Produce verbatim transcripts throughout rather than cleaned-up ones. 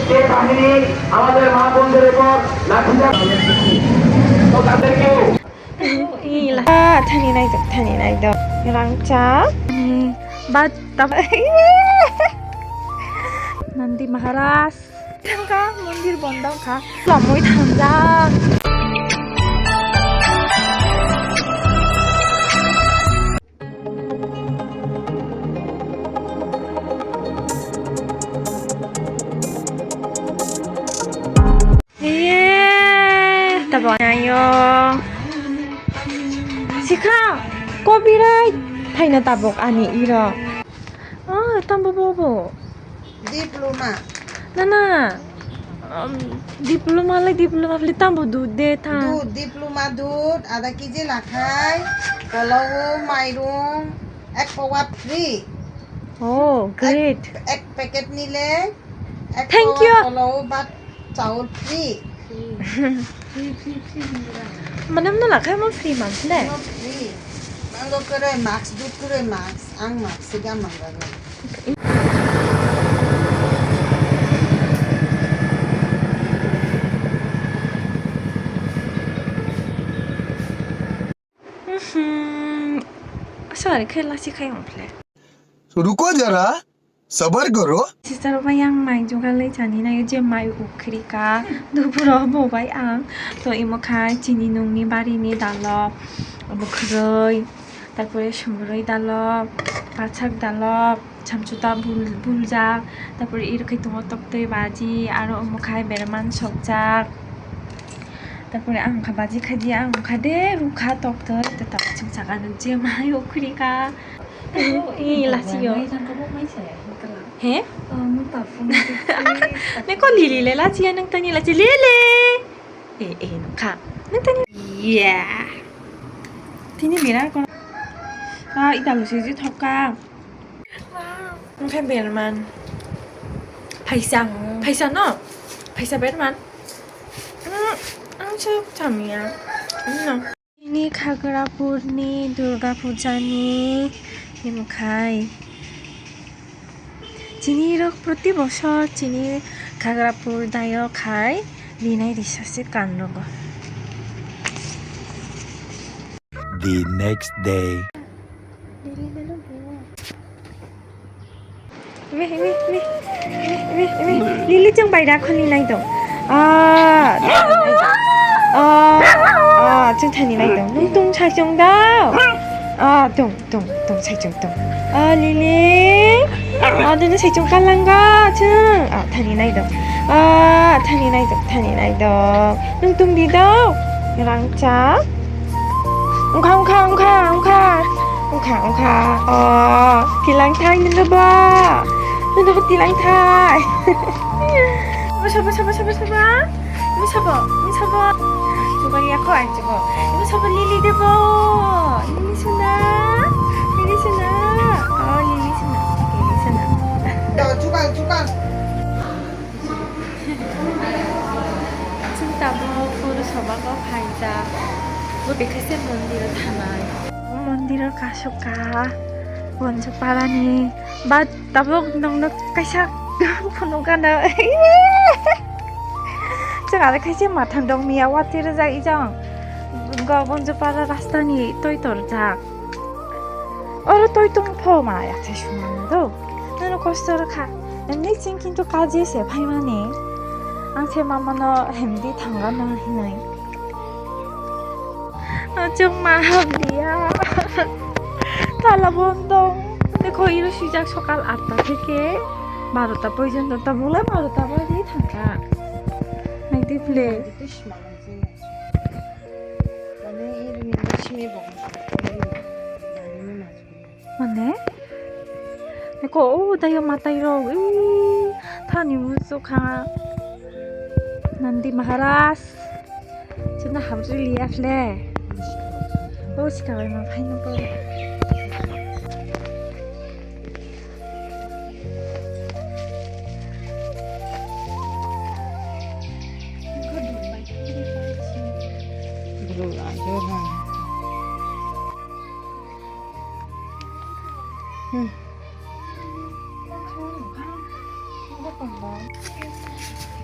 যে বাহিনী আমাদের মা বোনদের উপর লাঠিচার্জ, তো তাদেরকেও Ila, thani nai dok, thani nai dok. Rangcha. Bat tap. Nandi Maharaj. Thangka mondir bondong kha. Lamoi thangjak. Iye, tabuk nayo. Sikha, copyright. Thaino tabuk ani iro. Oh, tambo bobo. Diploma. Nana. Um, diploma le diploma le tambo dud de tha. Dud, diploma dud, ada kg lakhai, polawo, mairung, ek powa free. Oh, great. Ek, ek packet nile, ek Thank powa you. Polawo, bat Chawl free. Free, free, free, free hinwi rang. Mane mano lakhai mo free mansle? No free. Mango kwrwi mask, dud kwrwi mask, ang mask se gam mangragwi. Mhm. Sorry, khe lasi khai ongphle. रुको जरा, सबर करो। Sister bai ang mai jugalai chani nai je mai ukhri ka. Dupuro bo bai ang. To imo khai chini nungni barini dalok, obo khwrwi, tarpore sumrwi dalok, pachak dalok, chamchuta bul-, buljak, tarpore iro khai tongo toktwi baji, aro omo khai berman sokjak. Tarpore ang kha baji khaji, ang kha de rukha toktwi, te tabuk chwng saka nung je mai ukhri ka. Ih, lachio. He? Neko lili le lachia nung tani lachi lili. Eh, eh, nung kha. Nung tani. Yeah. Tini bera ko. Ah, ita lusi ji thoka. Onkhe berman. Phaisa. Phaisa no? Phaisa berman. Mm, ang se chamia. No. Chini Khagrapurni Durga Pujani himkhai. Chini rok proti bosor chini Khagrapur dayo khai rinai risa se kan rogo. The next day. Imi, imi, imi, imi, imi, imi. Lili chwng bai da khoni nai dong. Ah, ah, ah, chwng thani nai dong. Nung tung sai chwng da. Ah, tung, tung, tung sai chwng tung. Ah, Lili. Ah, dunu sai chwng kalang ga chwng. Ah, thani nai dong. Ah, thani nai dong, thani nai dong. Nung tung di dong. Rangcha. Ungkha, ungkha, ungkha, ungkha. Ungkha, ungkha. Oh, kilang thai nino ba. Nino ba kilang thai. Ba sabo, sabo, sabo, sabo. Ba sabo, ba sabo. Coba ya ko ang coba. Ba sabo Lili de bo. Lili suna. Lili suna. Oh, Lili suna. Lili suna. Coba, coba. Chwng tabuk Purushoba o phaijak. Bo bekaise mondir o thanai. Mondir o kasu ka Bonjopara ni. Ba tabuk nongno kaisa phunuk gana. Chwng are kaisa mathang dong miya watwi rwjak ijang. Go Bonjopara rasta ni twi torjak. Oro toi tong pho ma yaksai sumano do. Nono kosto rwkha. Nini ching kintu kaji se phaimani. Ang se mamano hemdi thangano hinwi. Achuk ma hamdiya. Tala bondong. Dekho iro sijak sokal atta theke barota porjonto, tabuk le barota baji thangkha. Naidi phle. Mane? Eko o dayo matai rok, ui, thani muchukha. Nandi Maharaj. Chuna habri liya phle. O sikabai ma phaino pore. Hmm.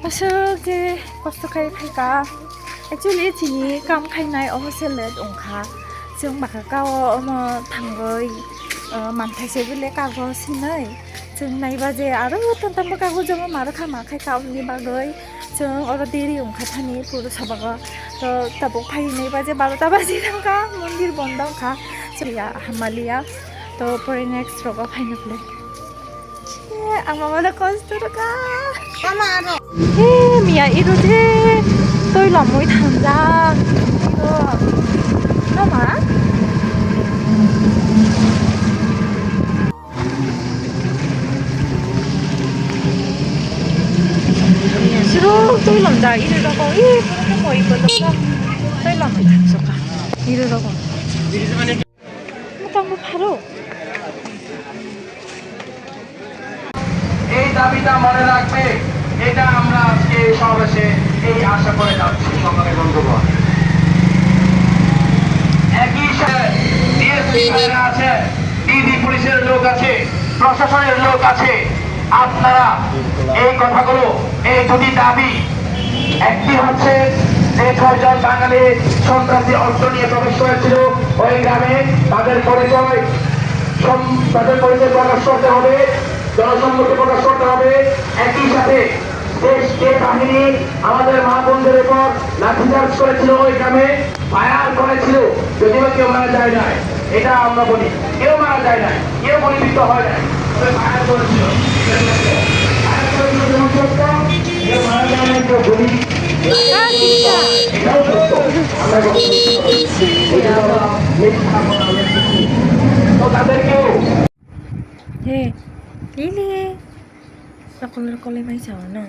Aswk je kosto khai phaikha. Actually, chini kam khainai omo se late wngkha. Chwng baka kao omo thangwi, uh, manthai se bile kago sinai. Chwng naiba je aro tang tang bwkha gujamo ma rwkha ma khai kauni bagwi. Chwng oro deri wngkha thani puro sabago. To tabuk phai naiba je barota baji thangkha, mondir bondo wngkha. Chwng ya hamaliya. To pore next rogo phaina phle. Eh, ang mama da kosto rwkha. Mama aro. Eh, miya iru je. Toi lomwi thangjak. Iru. No ma? Siro toi lomjak iru rokong. Ih, puro khe moi ko tongkha. Toi lomwi thangsokha. Iru rokong. Motambo pharo. এই দাবিটা মনে রাখবে, এটা আমরা আজকে এই সমাবেশে এই আশা করে যাচ্ছি, সংগ্রামী বন্ধুগণ। একই সাথে ডিএসপি ভাইরা আছে, ডিবি পুলিশের লোক আছে, প্রশাসনের লোক আছে, আপনারা এই কথাগুলো, এই দুটি দাবি, একটি হচ্ছে যে ছয়জন বাঙালি সন্ত্রাসী অস্ত্র নিয়ে প্রবেশ করেছিল ওই গ্রামে, তাদের পরিচয় সম-, তাদের পরিচয় প্রকাশ করতে হবে, জনসম্মুখে প্রকাশ করতে হবে। একই সাথে দেশ যে বাহিনী আমাদের মা বোনদের উপর লাঠিচার্জ করেছিল ওই গ্রামে, ফায়ার করেছিল, যদিও কেউ মারা যায় নাই, এটা আমরা বলি, কেউ মারা যায় নাই, কেউ গুলিবিদ্ধ হয় নাই, তবে ফায়ার করেছিল। ফায়ার করেছিল যেমন সত্য, কেউ মারা যায় নাই, কেউ গুলি, এটাও সত্য। আমরা বলি, এই যে তারা মিথ্যা বলা হয়েছে, তো তাদেরকেও He, Lily. Rokol rokol mai sao na.